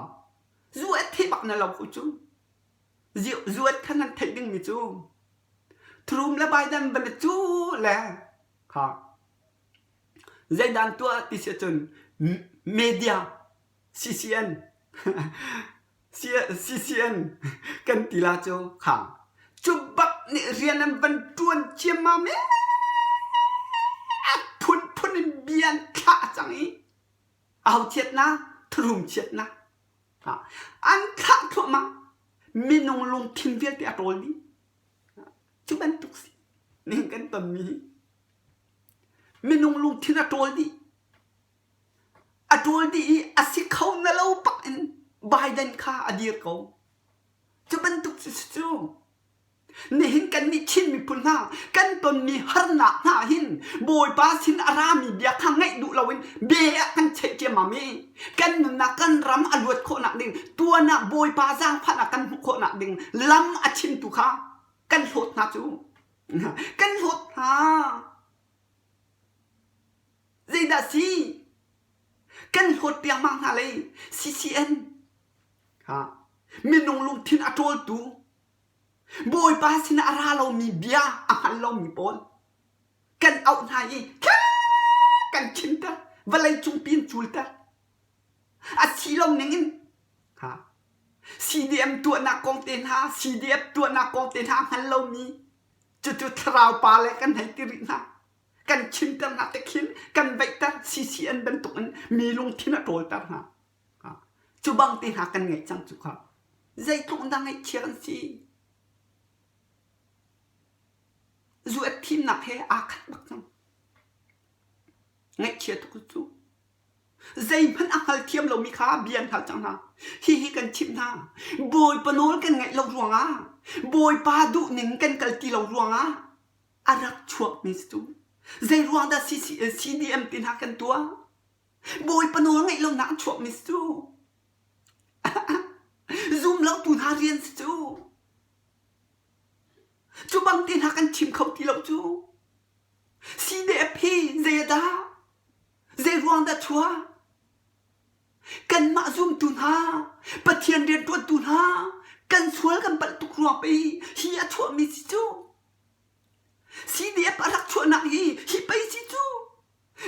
zu het hi bak na lo ko cu Zuat kha nan theih dingmi cu Trump le Biden van i cu le kha zeidan tuah ti si ahcun media CCN CCN kan ti la cu kha cu bak nih rian an van ṭuan ciammam i a phunphun in bia an thlah cang i aho chiatnak Trump chiatnak An thlah thluahmah. Minung lungthin vialte a ṭawl dih. Cu bantuk si. Nihin kan tonmi hi. Minung lungthin a ṭawl dih. A ṭawl dih i a si kho na lo bak in Biden kha a dir ko. Cu bantuk si cu. Nihin kannih Chin miphun hna kan tonmi harnak hna hin Bawipa sin a rami bia kha ngaih duh loin be ah kan cheih ciammam i kan nunnak kan ram a luat khawhnak ding tuan ah Bawipa zaangfahnak kan hmuh khawhnak ding lam a chimtu kha kan hlawt hna cu kan hlawt hna. Zeidah si? Kan hlawt piangmang hna lei CCN ha minung lungthin a ṭawltu Bawipa sinah a ra lomi bia a hngal lomi pawl kan auh hna i kan chimter vawlei cungpi in culter a si lo ning in ha CDM tuahnak kong te hna CDF tuahnak kong te hna hngal lomi cucu thlarau pa le kan hei ti rih hna kan chimter hna te khin kan veihter CCN bantuk in mi lungthin a ṭawlter hna Cu bang te hna kan ngeih cang cu kha zeitluk in dah ngaihchia kan si. Zuat thimnak he aa khat bak cang. Ngaihchia tuk cu. Zeihmanh a hngal thiam lomi kha bia an hal cang hna. Hihi kan chimh hna. Bawipa nawl kan ngaih lo ruangah, Bawipa duhning kan kal ti lo ruangah a rak chuakmi si cu. Zei ruang dah CDM te hna kan tuah? Bawipa nawl ngeih lonak an chuakmi si cu. Zum lotu hna rian si cu. Cu bang te hna kan chim kho ti lo cu. CDF hi zei dah? Zei ruang dah chuah? Kanmah zumtu hna, Pathian rianṭuantu hna, kan sual kan palh tuk ruang pei hi a chuahmi si cu. CDF a rak chuahnak hi hi pei si cu.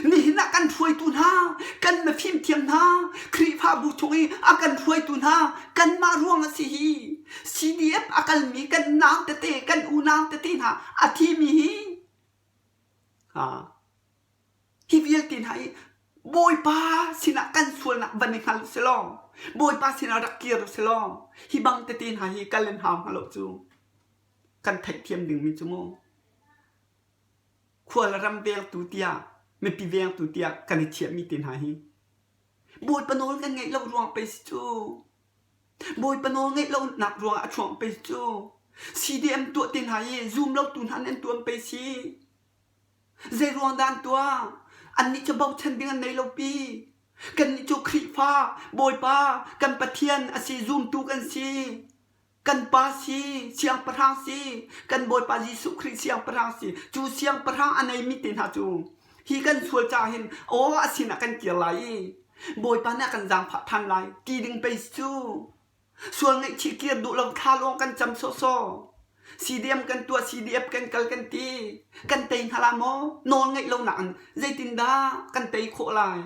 Nihin ah kan hruaitu hna, kan mifimthiam hna, Khrihfabu chung i a kan hruaitu hna, kanmah ruang a si hi. CDF a kalmi kan nau tete, kan unau tete hna a thimi hi. Hi vialte hna hi Bawipa sinah kan sualnak van i hngal u silaw, Bawipa sinah rak kir u silaw, hi bang tete hna hi kal in hau hnga lo cu. Kan theihthiam dingmi cu mu. Khua le ram vengtu tiah mipi vengtu tiah kan i chiahmi te hna hi Bawipa nawl kan ngeih lo ruang pei si cu. Bawipa nawl ngeih lonak ruangah a chuang pei si cu. CDM tuah te hna hi zum lotu hna nih an tuan pei si. Zei ruang dah an tuah? Annih cu bochan ding an nei lo pi. Kannih cu Khrihfa, Bawipa, kan Pathian a si, zumtu kan si. Kan pa si, siangpahrang si, kan Bawipa Jesuh Khrih siangpahrang si. Cu siangpahrang a neimi te hna cu hi kan sual caah hin aw a sinah kan kir lai i Bawipa nih a kan zaangfah ṭhan lai ti ding pei si cu. Sual ngaihchih kir duh lo thla lawng kan cam sawhsawh. CDM kan tuah, CDF kan kal kan ti. Kan tei hna la maw? Nawl ngeih lonak in zeitindah kan tei khawh lai?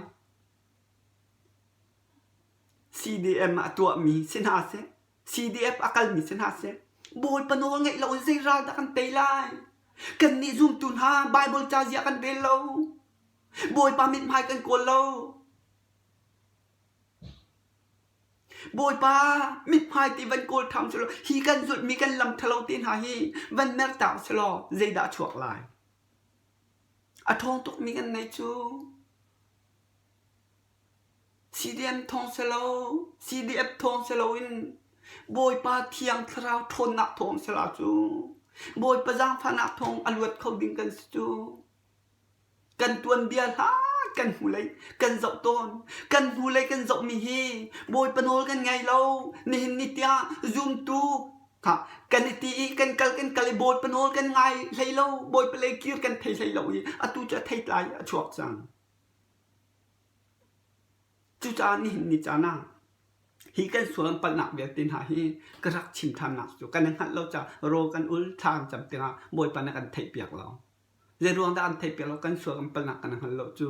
CDM a tuahmi si hna seh, CDF a kalmi si hna seh, Bawipa nawl ngeih lo in zei ral dah kan tei lai? Kannih zumtu hna Baibal ca ziah kan rel lo. Bawipa mithmai kan kawl lo. Bawipa mithmai ti van kawl ṭham selaw hi kan zulhmi kan lam ṭhalo te hna hi van mertak selaw zeidah a chuak lai? A ṭhawng tukmi kan nei cu. CDM thawng silo, CDF thawng siloin Bawipa Thiang Thlarau ṭhawnnak thawng sila cu Bawipa zaangfahnak thawng a luat kho ding kan si cu. Kan tuanbia hlan kan hnulei kan zoh tawn. Kan hnulei kan zohmi hi Bawipa nawl kan ngai lo. Nihin ni tiang zumtu kha kan i ti i kan kal kan kal i Bawipa nawl kan ngai hlei lo. Bawipa lei kir kan thei hlei lo i atu cu a theitlai a chuak cang. Cucaah nihin ni caan ah hi kan sual an palhnak vialte hna hi ka rak chim ṭhannak cu kan i hngalh lo caah rawl kan ul thla kan cam tikah Bawipa nih a kan theihpiak lo. Zeiruang dah an theihpiak lo? Kan sual kan palhnak kan i hngalh lo cu.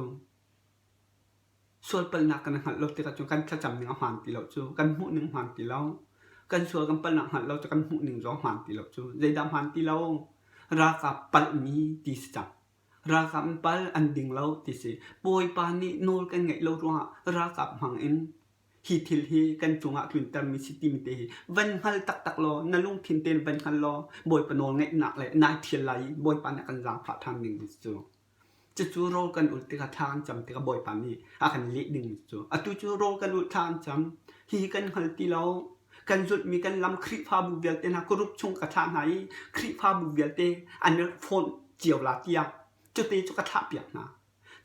Sual palhnak kan i hngalh lo tikah cun kan thlacam ning a hmaan ti lo cu. Kan hmuh ning hmaan ti lo. Kan sual kan palhnak hngalh lo cu kan hmuh ning zong hmaan ti lo cu. Zeidah hmaan ti lo? Ralkap palhmi ti si cang. Ralkap an pal, an ding lo ti si. Bawipa nih nawl kan ngeih lo ruangah ralkap hmang in hi thil hi kan cungah tluntermi si timi te hi van hngal taktak law na lungthin tein van hngal law Bawipa nawl ngeihnak le nai thial lai i Bawipa nih a kan zaangfah ṭhan ding cu. Cucu rawl kan ulh tikah thla kan cam tikah Bawipa nih a kan leh ding cu. Atu cu rawl kan ulh thla kan cam. Hihi kan hngal ti lo. Kan zulhmi kan lam Khrihfabu vialte hna group chung ka thlah hna i Khrihfabu vialte an i phone cio la tiah cute cu ka thlahpiak hna.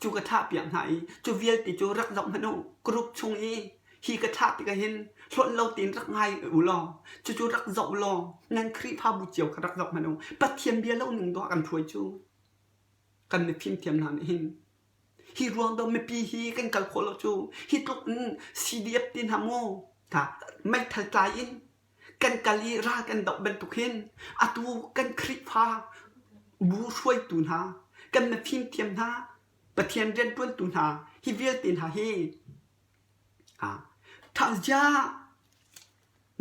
Cu ka thlahpiak hna i cu vialte cu rak zoh hmanh u. Group chung i hi ka thlah tikah hin hlonh lo tein rak ngai u law cucu rak zoh law nan Khrihfabu cio kha rak zoh hmanh u. Pathian bia lo ning dawh kan hruai cu. Kan mifim thiam hna nih hin hi ruang dawh mipi hi kan kal khawh lo cu hi tluk in CDF ti hna mu meithal tlai in kan kal i ral kan doh bantuk hin atu kan Khrihfa bu hruaitu hna kan mifim thiam hna Pathian rianṭuantu hna hi vialte hna hi ṭha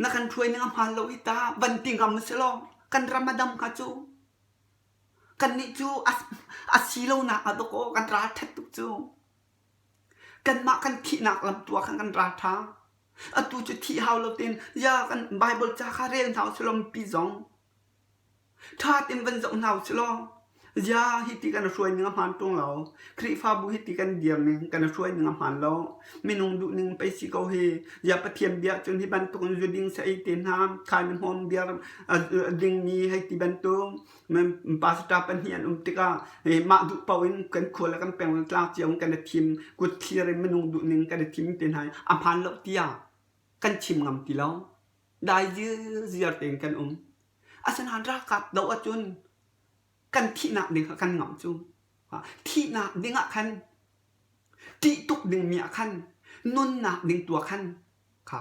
na kan hruai ning a hmaan lo hi ta van ti ngam si law kan ram a dam hnga cu. Kannih cu a si lonak ah dawkaw kan ralṭhat tuk cu. Kanmah kan thihnak lam tu ah khan kan ralṭha. Atu cu thih hau lo tein ya kan Baibal ca kha rel hna usih law mipi zong ṭha tein van zoh hna usih law zia hiti kan hruai ning a hmaan ṭung lo. Khrihfabu hiti kan dir ning kan hruai ning a hmaan lo. Minung duh ning pei si ko hi. Zia Pathian bia cun hi bantuk in zu ding sa ei te hna, khai na hmawm biar dingmi hei ti bantuk Pastor pahnih an um tikah mah duh paoh in kan khua le kan peng le tlang cio in kan i thim kut thlir in minung duh ning kan i thim te hna a hmaan lo tiah kan chim ngam ti lo. Dai zirziar tein kan um. Asinain ralkap doh ahcun kan thihnak ding kha kan ngamh cu. Thihnak ding ah khan ṭih tuk dingmi ah khan nunnak ding tu ah khan kha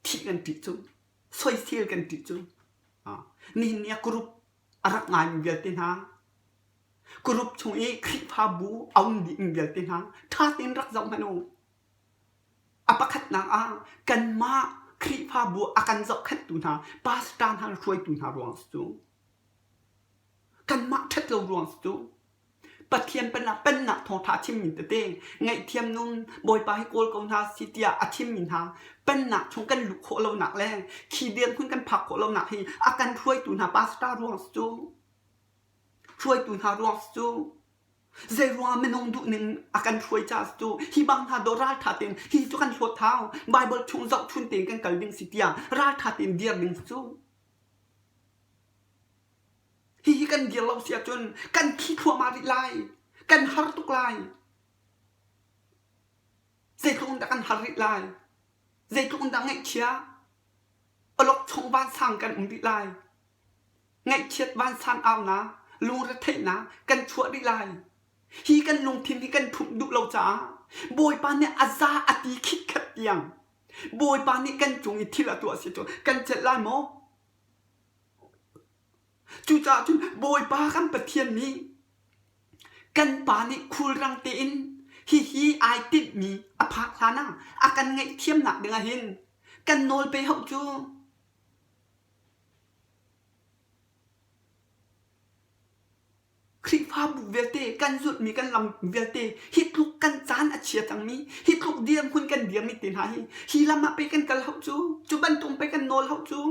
thih kan ṭih cu. Soisel kan ṭih cu. Nihin ni ah group a rak ngaimi vialte hna, group chung i Khrihfabu a um dihmi vialte hna ṭha tein rak zoh hmanh u. A pakhatnak ah kanmah Khrihfabu a kan zohkhenhtu hna, pastor hna le hruaitu hna ruang si cu. Kanmah ṭhat lo ruang si cu. Pathian pennak pennak thawngṭha a chimmi tete ngaihthiam nun Bawipa hi kawl ko hna si tiah a chimmi hna pennak chung kan luh khawh lonak le khi dirhmun kan phak khawh lonak hi a kan hruaitu hna pastor ruang si cu hruaitu hna ruang si cu zei ruangah minung duhning a kan hruai caah si cu hi bang hna dawh ralṭha tein hi cu kan hlawt hau Bible chung zohchun tein kan kal ding si tiah ralṭha tein dir ding si cu Hihi kan dir lo si ahcun kan thi thluahmah rih lai. Kan har tuk lai. Zeitluk in dah kan har rih lai. Zeitluk in dah ngaihchia awlokchong vansang kan um rih lai. Ngaihchiat vansan aunak, lungretheihnak kan chuah rih lai. Hi kan lungthin hi kan ṭhumh duh lo caah Bawipa nih a za a ti khitkhat tiang Bawipa nih kan cung i thil a tuah si cu kan celh lai maw? Cucaah cun Bawipa kan Pathian nih kan pa nih khulrang tein hihi ai tinhmi a phak hlanah a kan ngaihthiamnak dingah hin kan nawl pe hauh cu. Khrihfabu vialte kan zulhmi kan lam vialte hi tluk kan caan a chia cangmi hi tluk dirhmun kan dirmi te hna hi hi lam ah pei kan kal hauh cu cu bantuk pei kan nawl hauh cu.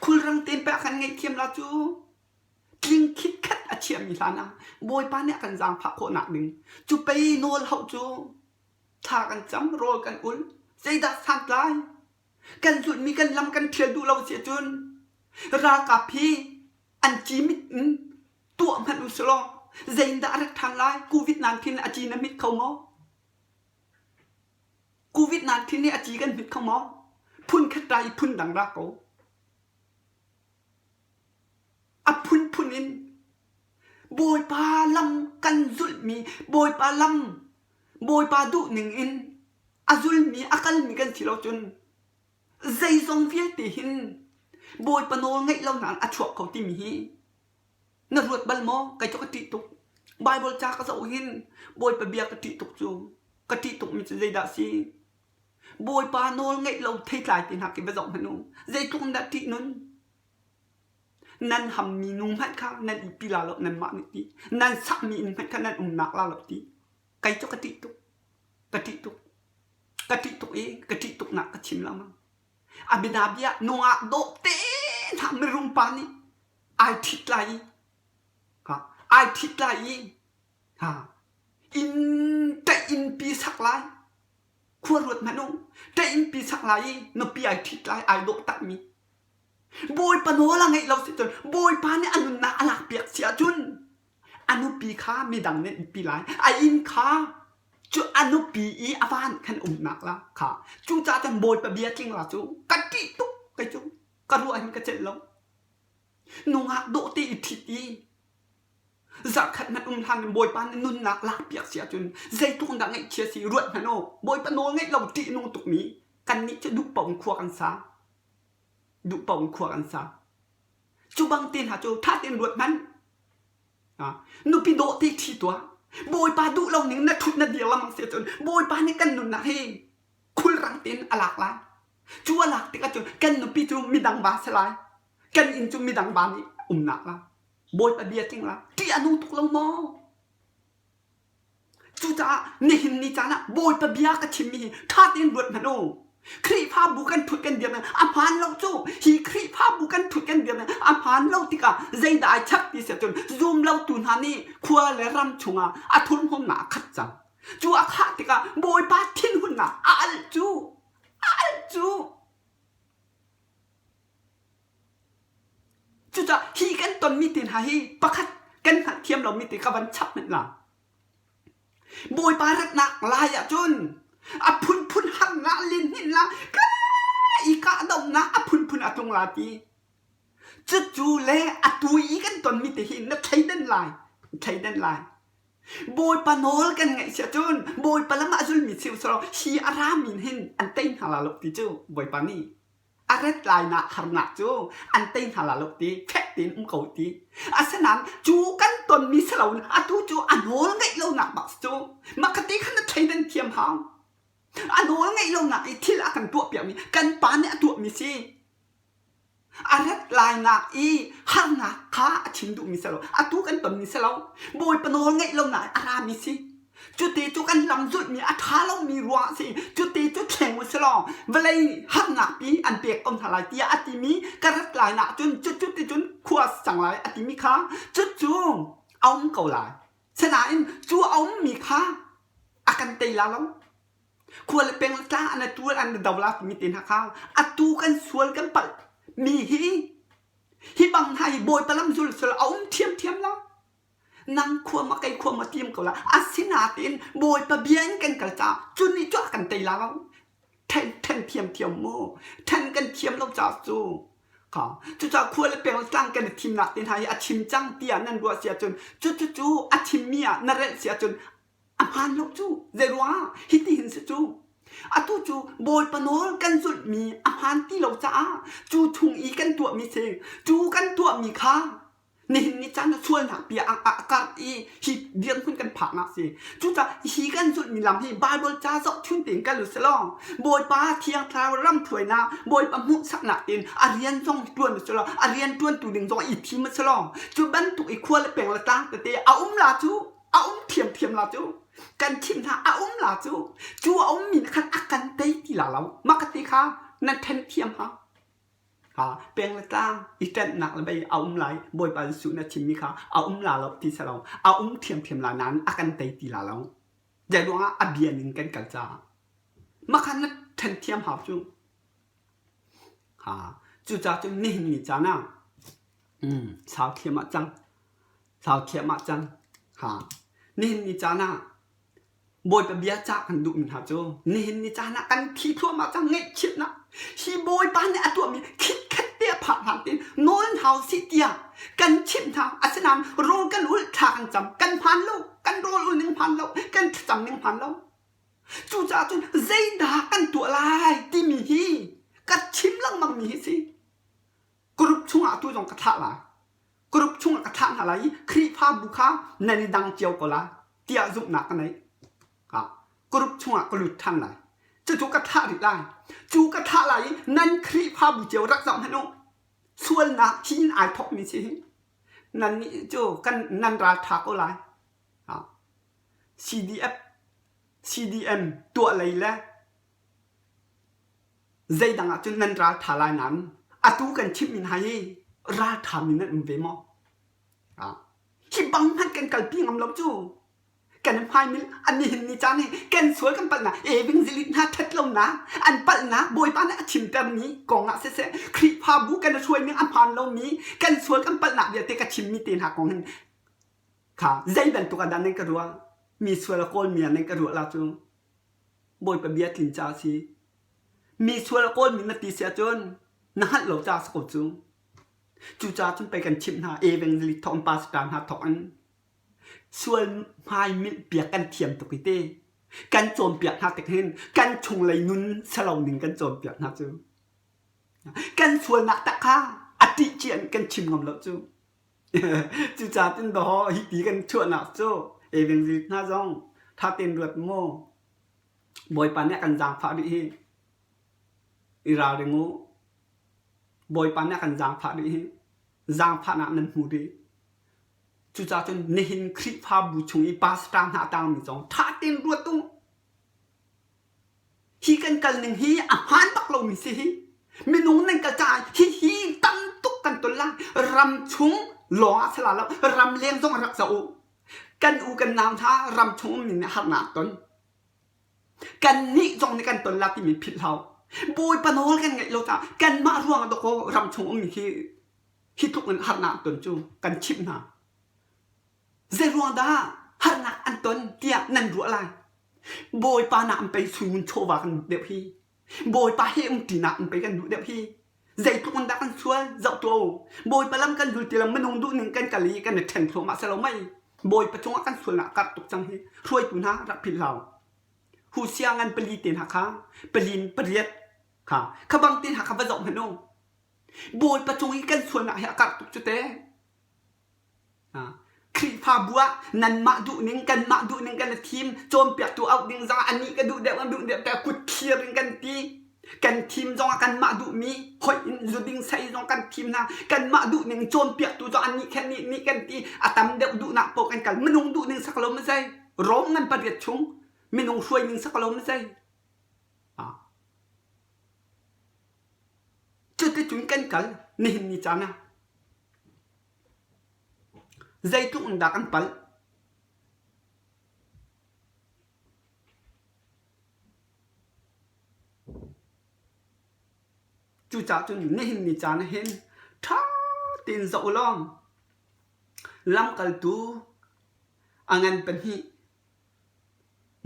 Khulrang tein pei a kan ngaihthiam la cu. Tling khitkhat a chiahmi hlan ah Bawipa nih a kan zaangfah khawhnak ding cu pei nawl hauh cu thla kan cam rawl kan ul zeidah santlai kan zulhmi kan lam kan ṭhial duh lo si ahcun ralkap hi an cimit in tuah hmanh u silaw zeiindah a rat ṭhan lai COVID-19 a ci na mit kho maw COVID-19 nih a ci kan hmit kho maw? Phun khat ra i phun dang ra ko. A phunphun in Bawipa lam kan zulhmi, Bawipa lam, Bawipa duhning in a zulmi, a kalmi kan si lo cun zeizong vialte hin Bawipa nawl ngeih lo nain a chuak kho timi hi na ruat bal maw? Kei cu ka ṭih tuk. Baibal ca ka zoh hin Bawipa bia ka ṭih tuk cu. Ka ṭih tukmi cu zeidah si? Bawipa nawl ngeih lo theitlai te hna khi va zoh hmanh u. Zeitluk in dah ṭih nun? Nan hammi nu hmanh kha nan ihpi la lo nanmah nih ti. Nan sakmi inn hmanh kha nan umnak la lo ti. Kei cu ka ṭih tuk. Ka ṭih tuk. Ka ṭih tuk i ka ṭih tuknak ka chim lengmang. A bianabia nungak dawh te hna mirum pa nih ai ṭhit lai i ai ṭhit lai i inn ṭaih innpi sak lai. Khua ruat hmanh u. Ṭeih sak lai i nupi ai ṭhit lai ai dawh takmi. Bawipa nawl a ngeih lo si cun Bawipa nih a nunnak a lakpiak si ahcun a nupi kha midang nih an pi lai. A inn kha cu a nupi i a van khan umnak la kha. Cucaah cun Bawipa bia tling la cu ka ṭih tuk kei cu ka ruah hin ka celh lo. Nungak dawh te i ṭhit i Zarhkhat hmanh um hlan in Bawipa nih nunnak lakpiak si ahcun zeitluk in dah ngaihchia si ruat hmanh u. Bawipa nawl ngeih lo ṭih nung tukmi kannih cu duh paoh in khua kan sa. Duh paoh in khua kan sa. Cu bang te hna cu ṭha tein ruat hmanh. Nupi dawh te ṭhi tuah. Bawipa duh lo ning na ṭhut na dir lengmang si ahcun Bawipa nih kan nunnak hi khulrang tein a lak lai. Cu a lak tikah cun kan nupi cu midang va si lai. Kan inn cu midang va nih umnak la. Bawipa bia tling la ṭih a nung tuk lo maw? Cucaah nihin ni caan ah Bawipa bia ka chimmi hi ṭha tein ruat hmanh u. Khrihfabu kan ṭhut kan dir a hmaan lo cu hi Khrihfabu kan ṭhut kan dir a hmaan lo tikah zeidah ai chap ti si ahcun zum lotu hna nih khua le ram chungah a thurhnawmnak a khat cang. Cu a khah tikah Bawipa thinhunnak a alh cu a alh cu Cucaah hi kan tonmi te hna hi pakhat kan hngalhthiam lomi te ka van chap hmanh la. Bawipa ratnak lai ahcun a phunphun harnak linhnin la ka i kahdohnak a phunphun a tlung la ti. Cucu le atu i kan tonmi te hi na thleidan lai, thleidan lai. Bawipa nawl kan ngaih si ahcun Bawipa lam ah zulmi si usalaw hi a rami hin an tei hna la lo ti cu Bawipa nih a rat lainak harnak cu an tei hna la lo ti fek tein um ko ti. Asinain cu kan tonmi si loin atu cu a nawl ngaih lonak bak cu makhate khan na thleidan thiam hau. A nawl ngaih lonak i thil a kan tuahpiakmi kan pa nih a tuahmi si. A rat lainak i harnak kha a chim duhmi si lo. Atu kan tonmi si lo. Bawipa nawl ngaih lonak i a rami si. Cuti cu kan lam zulhmi a ṭha lomi ruangah si. Cuti cu thleng u si law vawlei harnak pi an pek ko hna lai tiah a timi ka rat lainak cun cucu ti cun khua a si cang lai a timi kha cucu a um ko lai. Sinain cu a ummi kha a kan tei la lo. Khua le peng le tlang an atu an do la timi te hna kha atu kan sual kan palh mi hi hi bang hna hi Bawipa lam zul sul a um ṭhiamṭhiam lo. Nang khua ma kei khua ma tim ko la. Asinain Bawipa bia in kan kal caah cu nih cu a kan tei la lo. Ṭhen ṭhen thiamthiam mu. Ṭhen kan thiam lo caah cu kha cucaah khua le peng le tlang kan i thimnak te hna hi a chim cang tiah nan ruah si ahcun cu cu cu a chimmi ah na relh si ahcun A hmaan lo cu. Zeiruangah hitihin si cu? Atu cu Bawipa nawl kan zulhmi a hmaan ti lo caah cu chung i kan tuahmi si. Cu kan tuahmi kha nihin ni caan ah sualnak bia a, a karh i hi dirhmun kan phaknak si. Cucaah hi kan zulhmi lam hi Baibal ca zohchun tein kal u sih law Bawipa Thiang Thlarau ramhruainak, Bawipa hmuhsaknak tein a rian zong ṭuan u sih law a rian ṭuantu ding zong i thim u sih law cu bantuk i khua le peng le tlang tete a um la cu a um thiamthiam la cu kan thim hna a um la cu cu a ummi nih khan a kan tei ti la lo mah ka ti kha nan then thiam ha ha peng le tlang i ṭanhnak le bei a um lai bawipa Jesuh na chimmi kha a um la lo ti si lo a um thiamthiam la nain a kan tei ti la lo zei ruangah a bia ning kan kal caah mah kha na then thiam hau cu ha cucaah cun nihin ni caan ah sau thiam ah cang Sau thiam ah cang. Ha. Nihin ni caan ah Bawipa bia cah kan duhmi hna cu nihin ni caan ah kan thi thluahmah cang ngaihchiatnak hi Bawipa nih a tuahmi khitkhat te a phak hna tiin nawl hna usih tiah kan chimh hna asinain rawl kan ulh thla kan cam kan hmaan lo kan rawl ul ning hmaan lo kan thlacam ning hmaan lo cucaah cun zeidah kan tuah lai timi hi ka chim lengmang mi hi si group chungah tu zong ka thlah lai group chungah ka thlah hna lai i Khrihfabu kha nan i dang cio ko lai tiah zumhnak ka nei. Group chungah ka lut ṭhan lai. Cucu ka thlah rih lai. Cu ka thlah lai i nan Khrihfabu cio rak zoh hmanh u. Sualnak thi in ai thawkmi si hi. Nannih cu kan nan ral ṭha ko lai. CDF, CDM tuah lei le Zeidang ah cun nan ralṭha lai nain atu kan chimhmi hna hi ralṭhami nan um ve maw? Hi bang hmanh kan kalpi ngam lo cu. Kan hmaimil an nihin ni caan hi kan sual kan palhnak evangelist hna ṭhat lonak an palhnak Bawipa nih a chimtermi kong ah siseh Khrihfabu kan i hruai ning a hmaan lomi kan sual kan palhnak vialte ka chimmi te hna kong hin kha zei bantuk ah dah nan ka ruah mi sual a kawlmi ah nan ka ruah la cu Bawipa bia tlin ca a si. Mi sual a kawlmi na ti si ahcun na hngalh lo ca a si ko cu. Cucaah cun pei kan chimh hna evangelist thawk in pastor hna thawk in sual hmai milh piak kan thiam tuk i te kan cawnpiak hna tik hin kan chunglei nun selo ning kan cawnpiak hna cu. Kan sualnak tak kha a ṭih cia in kan chim ngam lo cu. Cucaah cun dawh hi ti kan chuahnak cu evangelist hna zong ṭha tein ruat mu. Bawipa nih a kan zaangfah rih hi. I ralring u. Bawipa nih a kan zaangfah rih hi. Zaangfahnak nan hmu rih. Cucaah cun nihin Khrihfabu chung i pastor hna a tangmi zong ṭha tein ruat u. Hi kan kal ning hi a hmaan bak lomi si hi. Minung nan kal caah hihi tam tuk kan ton lai. Ram chung lawng ah si la lo, ram leng zong rak zoh u. Kan u kan nau hna ram chung ummi nih harnak ton. Kannih zong nih kan ton la timi philh hau. Bawipa nawl kan ngaih lo caah kanmah ruang ah dawkaw ram chung ummi hi hi tluk in harnak ton cu kan chimh hna. Zeiruang dah harnak an ton tiah nan ruah lai? Bawipa nak in pei sui chawva kan duh deuh hi. Bawipa he umṭinak in pei kan duh deuh hi. Zeitluk in dah kan sual zoh tuah u. Bawipa lam kan zul ti lo minung duh ning kan kal i kan i ṭhen thluahmah si lo mei. Bawipa cungah kan sualnak karh tuk cang hi. Hruaitu hna rak philh hlah u. Husia ngan pali te hna kha palin pariat kha kha bang te hna kha va zoh hmanh u. Bawipa cung i kan sualnak hi a karh tuk cu te. Khrihfabu ah nanmah duhning kanmah duhning kan i thim cawnpiaktu auh ding zongah anih ka duh deuh ka duh deuh tiah kut thlir in kan ti kan thim zongah kanmah duhmi hoih in zuding sei zong kan thim hna kanmah duhning cawnpiaktu zong anih kha nih nih kan ti a tam deuh duhnak paoh kan kal minung duhning sak lo mazei Rom ngan pariat chung minung hruai ning sak lo mazei cuticun kan kal nihin ni caan ah Zeitluk in dah kan palh? Cucaah cun nihin ni caan ah hin ṭha tein zoh u law lamkaltu a ngan pahnih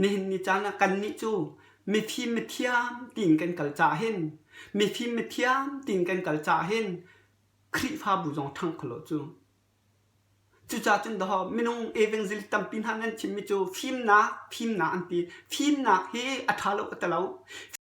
nihin ni caan ah kannih cu mifim mithiam tiin kan kal caah hin mifim mithiam tiin kan kal caah hin Khrihfabu zong ṭhang kho lo cu. Cucaah cun dawh minung evangelist tampi hna nan chimmi cu fimnak, fimnak an ti. Fimnak hi a ṭha lo ka ti lo.